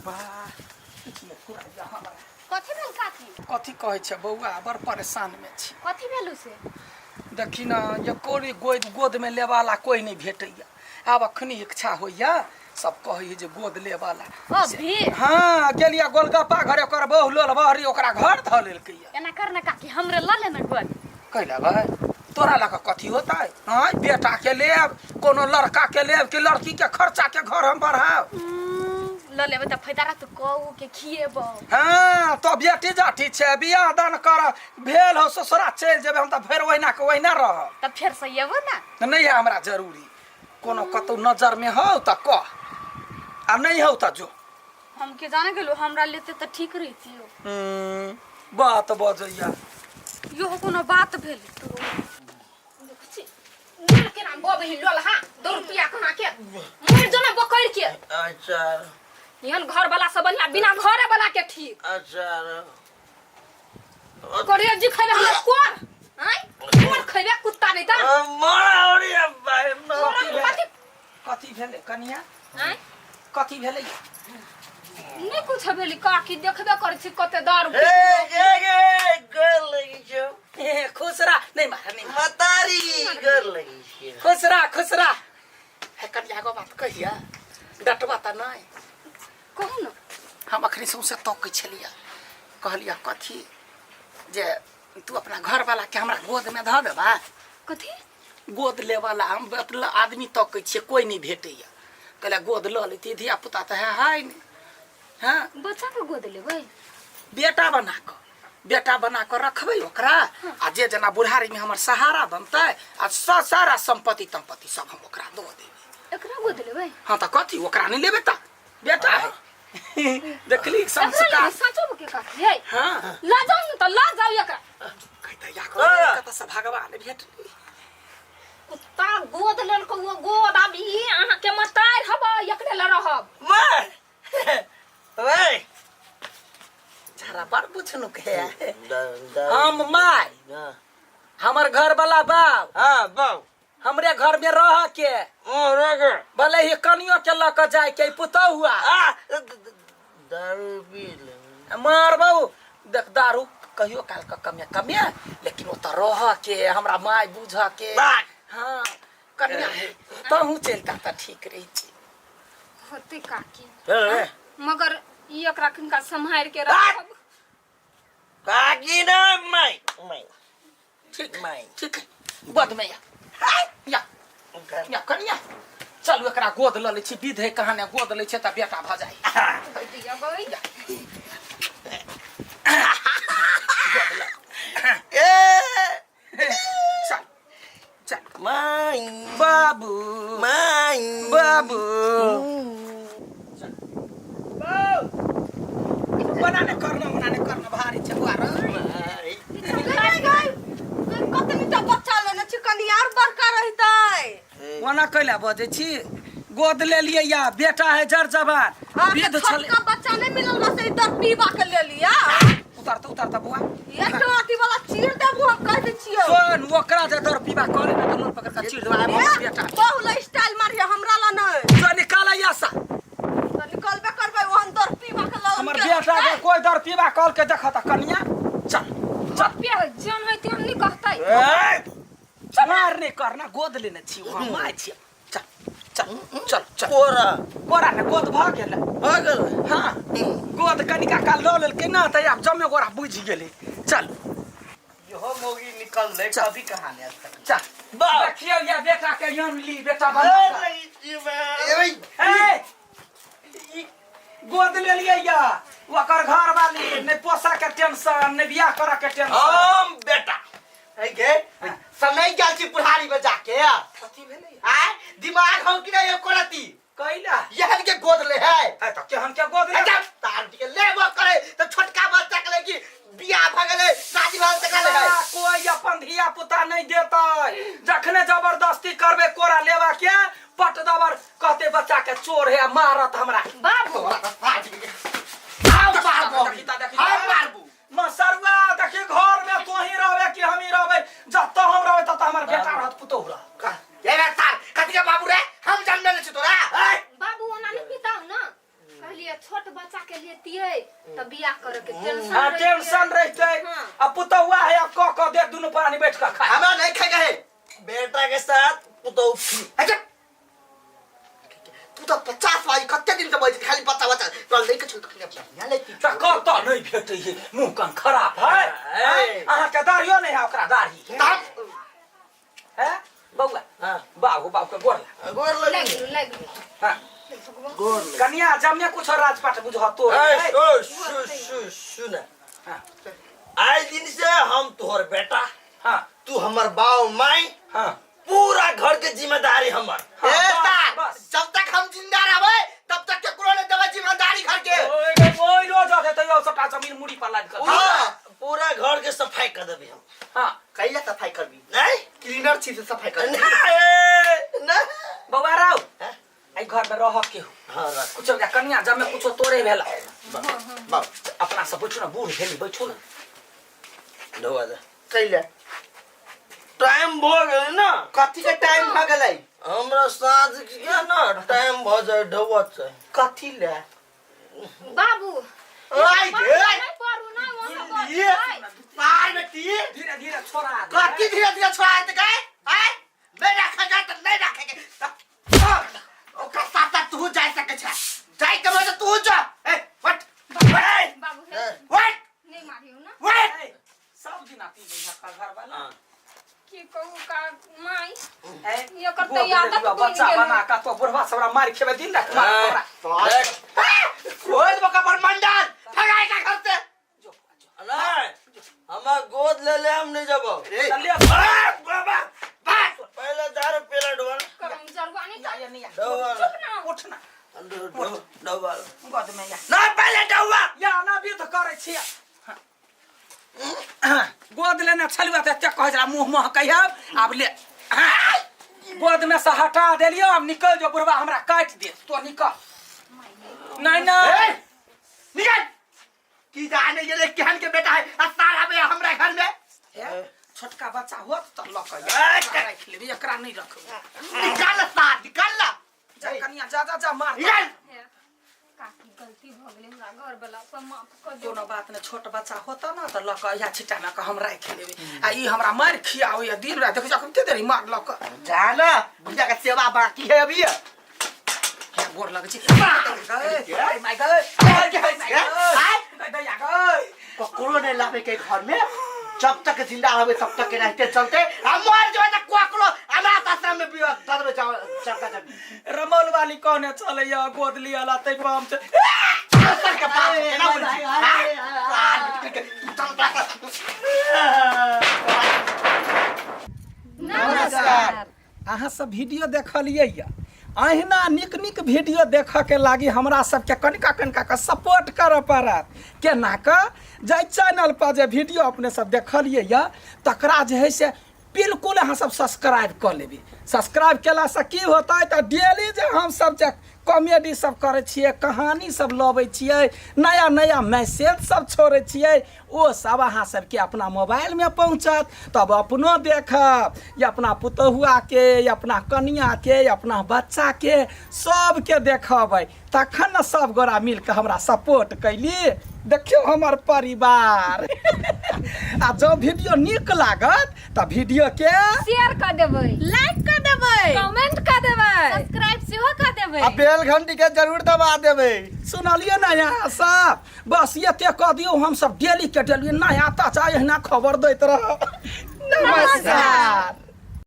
वाह, देखिए पूरा यहाँ हमरा। कथी भेल काकी? कथी कहै छै बौआ, बड़ परेशान में छी। कथी भेल से? देखी ना, ये कोरी गोद गोद में लेवाला कोई नहीं भेटैया। आब अखनी इच्छा होइया, सब कहै जे गोद लेवाला। अभी? हाँ, गेलिया गोलगप्पा घरे, ओकर बहु लोल बहरी ओकरा घर धऽ लेलकैया। एना कर ना काकी, हमरे ल लेना गोद। कैला भाई, तोरा लऽ कऽ कथी होतै? हाँ, बेटा के लेब, कोनो लड़का के लेब कि लड़की के खर्चा के घर हम बढ़ाब? ल लेबै तऽ फायदा रहत, कौ के खिएबौ। हाँ, तो बेटी जाटी छै, बियाह दान कर भेल हो, ससुरा चलि जेबै हम तऽ फेर ओहिना के ओहिना रहब। तऽ फेर से एबो ना। नहि है हमरा जरूरी कोनो, कतौ नजर में हो तऽ कह, आ नहीं हो तऽ जो। हम के जाने गेलो, हमरा लेते तऽ ठीक रहितियो। बात बजैया। यो कोनो बात भेल? देखै छी लोल केना बबही लोल, हा दो रुपया कमा के मरि जो ना बकैर के। अच्छा। एहन घर वाला सब बढ़िया, बिना घरे वाला के ठीक। अच्छा। करे जी खैबे हमरा कोर आय कोर खैबे कुत्ता नहीं त मारा भाई। तोरा कथी? कथी भेलै कनिया? आय? कथी भेलै? नहीं कुछ भेली काकी, देखबे करै छी कते दारू। ए गे गे गोर लगी छौ। ए, खुश रह, नहीं मार, नहीं मार। मतारी गोर लगी छियौ। खुश रह, खुश रह। हे कनिया, एगो बात कहिया, डटबा तऽ नहि? कहू ने। हम अखनी सौंसे तकै छलियै, कहलियै कथी जे तू अपना घरवाला के हमरा गोद में धऽ देबा? कथी? गोद लेवला हम मतलब आदमी तकै छियै, कोई नहीं भेटैया। कहलियै गोद लऽ लेती, धिया पुता तऽ है है नहि। हाँ। बच्चा के गोद लेबै? बेटा बना कऽ, बेटा बना कऽ रखबै ओकरा, आ जे जेना बुढ़ारी में हमर सहारा बनतै, आ सारा संपत्ति तम्पत्ति सब हम ओकरा दऽ देबै। एकरा गोद लेबै? हाँ तऽ कथी, ओकरा नहीं लेबै तऽ बेटा है, देखली एकरा संस्कार। लेबै साँचो के काकी है? हाँ। ल जाउ ने तऽ ल जाउ एकरा। कहता या कतऽ से भगवान भेटलै। कुत्ता गोद लेलको वो गोद, आब ई अहाँ के मतार हब, एकरे ल रहब। मार ओए। झरा बड़ बुझनुक है। हम माय, हमर घर वाला बाप। हाँ बाप। हमरे घर में रह के। ओ रह के। भले ही कनियो के ल के जाय के पुतहु हुआ। आ दारू पी ले। मारबौ देख, दारू कहियो काल के कमे कमे, लेकिन ओतऽ रह के हमरा माय बुझ के। बात। हाँ कन्या है, तहूँ चलता तऽ ठीक रही छी। होते काकी। ए, मगर ई एकरा किनका सम्हारि के राखब? काकी ना, माय माय। ठीक। माय। ठीक है, गोद में या या या कन्या, चलू एकरा गोद लऽ लै छी। विध है कहाँ ने, गोद लै छै तऽ बेटा भऽ जाइ। दिया गई। गोद लऽ। ए। चल चल। माय। बाबू। माय। बाबू बना ने करना, बना ने करना, भारी छै बुआ रे। माय। कतनी टा बच्चा लेने छी, कनी आर बड़का रहितै। ओना कैला बजै छी? गोद ले लिए या बेटा है जर जवान विध छले। छोटका बच्चा नहीं मिलल रह से इधर पीबा के ले लिया। उतारता उतारता बुआ। ये टोटी वाला चीर देबू, हम कह दै छियौ। सुन, ओकरा जे दर पीबा करे ना तऽ लोल पकड़ के चीर देबा हमर बेटा। बहु ला स्टाइल मारिए, हमरा ला नहीं। जो निकाल या सा। तो निकलबे करबै, ओहन दर पीबा के ललन। हमर बेटा के कोई दर पीबा कल के देखत कनिया। चल चल। पे जन है तेहन नहीं कहतै। ए मार नहीं करना, गोद लेने छी, हम माय छी। चल चल चल चल। कोरा। कोरा ने, गोद भऽ गेल। भऽ गेल। हाँ, गोद कनिका काल लऽ लेलकै ना तऽ आब जमे गोरा बुझि गेलै। चल। इहो मोगी निकल ले कभी कहाँ ने आज तक। चल। बाप। देखियौ या बेटा के यन ली बेटा बना गोर कऽ। लगी छी माय। ए, ई गोद लेलियै या ओकर घर वाली नहि पोसा के टेंशन, नहि बियाह करऽ के टेंशन। हम बेटा है गे, समय गेल छी बुढ़ारी में जाके। कथी भेलै? आय दिमाग हो कि नहीं एको रती? कैला? यहन के गोद ले है। है तऽ केहन के गोद ले? अच्छा तार के लेबो करे तो छोटका बच्चा के लेकी, बियाह भ गेलै, शादी भ गेलै तकरा ले है। कोई अपन धिया पुता नहीं देतै। जखने जबरदस्ती करबे कोरा लेवा के, पट दबर कहते बच्चा के चोर है, मारत हमरा। बाबू। हम मारबो। देखी ता, देखी। हम मारबो। मसरुआ देखी, घर में तू ही रहबे कि हम ही रहबे? जब तो हम रहबे तब तो हमर बेटा रहत, पुतोहु रहत। ये रे सार कथी के बाबू रे, हम जन्मे ले छी तोरा। बाबू, ओना नहीं पिताउ ना, कहलिए छोट बच्चा पुतौआ है अब क क दे दुनू प्राणी बैठ के खा हमरा नहीं खाए के है बेटा के साथ पुतौ फ्री। अच्छा तू तो 50 वाली कते दिन से बोल खाली बच्चा बच्चा तो लेके चल तो बढ़िया लेके त कत नहीं भेटै है मुंह कान खराब है है। अहाँ के दाढ़ियो नहीं है ओकरा दाढ़ी तब है बौआ हाँ। बाबू बाबू के गोर ला गोर लागि लगी गेलौ, लागि गेलौ। हाँ गोर लगी। कनिया जमने कुछ राजपाट बुझ तो ए, ओ, सु सु सुन हाँ आज दिन से हम तोहर बेटा हाँ तू हमर बाप माई हाँ पूरा घर के जिम्मेदारी हमर हाँ, ए बस, सार बस। जब तक हम जिंदा रहबै तब तक केकरो नहीं देबै जिम्मेदारी घर के ओए गे, ओए रोज होते तो यो सबटा जमीन मुड़ी पर लाद कर पूरा पूरा घर के सफाई कर देबी हम हाँ कैला सफाई करबी नहीं क्लीनर छी से सफाई करबी नहीं नहीं बौआ राव हैं? एहि घर में रह के हो हाँ रख कुछ कनिया जमे कुछो तोरे भेला बाप अपना सब बैठू ना बूढ़ भेली बैठू ना ढोआ दे कैला टाइम भ गेलै ना कथी के टाइम भ गेलै हमरा साँझ के ना टाइम भ जाए ढोआ छै कथी ले बाबू ओइ गे नहीं पढ़ू ना वहाँ सब ये सार बेटी धीरे धीरे छोड़ा दे। कथी धीरे धीरे छोड़ा देते गए आय नहीं रखेगा तो नहीं रखेंगे ओकरा साथ साथ तू जा सके छै जाय के मन तू जा ए what what बाबू हे what नहीं मारियो ना what ए, सब दिन आती भैया का घर वाला हाँ। की कहू का माई ए, एकर गोद तऽ ले आदत लिअ, बनि बच्चा गेल। बना का तो बुढ़वा सबरा मार खेबे दिन रात मार तोरा। देख रोज बका पर मंडल भगाएगा घर से जो, जो। नहीं हमार गोद ले ले हम नहीं जब ए चल लिअ। बाबा बस पहले दारू पेला ढोआ करम जरुआ नहीं या, या, नहीं, या। ढोआ चुप ना उठ ना ढोआ गोद में या ना पहले ढोआ या ना विध करै छियै गोद लेने छलुआ तऽ एते कहै छला मुँह मह कहियौ आब ले गोद में से हटा देलियौ आब निकल जो बुढ़वा हमरा काटि दे तो निकल नहीं नहीं ए निकल की जाने गेले केहन के बेटा है आ सारा बे हमरा घर में हे, छोटका बच्चा होत तऽ लऽ कऽ एकरा राखि लेबै एकरा नहि रखबै निकाल सार निकाल ला जा कनिया जा जा जा मार निकाल हे, काकी गलती भऽ गेलै हमरा घर वाला पर माफ कऽ दियौ कोनो बात नहि छोट बच्चा होता ना तऽ लऽ कऽ इएह छिट्टामे कऽ हम राखि लेबै आ ई हमरा मारि खियाबैए दिन राति देखै छियै कते देरी मार लऽ कऽ जा ना बुढ़िया के सेवा बाकी है अभी हे, गोर लगै छी गै, माय गै, गै, माय गै, गै, दैया गै। ककरो नहीं लावे के घर में जब तक जिंदा रहबे तब तक के रहते चलते हम मर जेबै त ककरो अनाथ आश्रम में भी दरबे चलता जब रमौल वाली कहने चलैया गोद लिअ ला तै पर हम सर के पास केना बोलै छी आय, सार बेटी के, तू चल नमस्कार अहाँ सब वीडियो देखलियै यऽ अहिना नीक नीक वीडियो देखऽके लागी हमरा सबके कनिका कनिका कऽ सपोर्ट करऽ पड़त केना कऽ जाहि चैनलपर जे वीडियो अपने सब देखलियै यऽ तकरा जे हइ से बिल्कुल अहाँ सब सब्सक्राइब कऽ लेबै सब्सक्राइब केलासँ की होतै तऽ डेली जे हमसब जे कॉमेडी सब करै छियै कहानी सब लबै छियै नया नया मैसेज सब छोड़ै छियै ओ सब अहाँ सबके अपना मोबाइलमे पहुँचत तब अपनो देखब या अपना पुतहुआके या अपना कनिआके या अपना बच्चाके सबके देखबै तखन ने सब गोरा मिलके हमरा सपोर्ट कैली देखियौ हमर परिवार आ जँ वीडियो नीक लागत तऽ वीडियोके शेयर कऽ देबै लाइक कर देबै कमेंट कऽ देबै सब्सक्राइब सेहो कर देबै आ बेल घंटी के जरूर दबा देबै सुनलियै ने यहाँ सब बस एते कऽ दियौ हमसब डेलीके डेली नया ताजा एहिना खबर दैत रहब नमस्कार।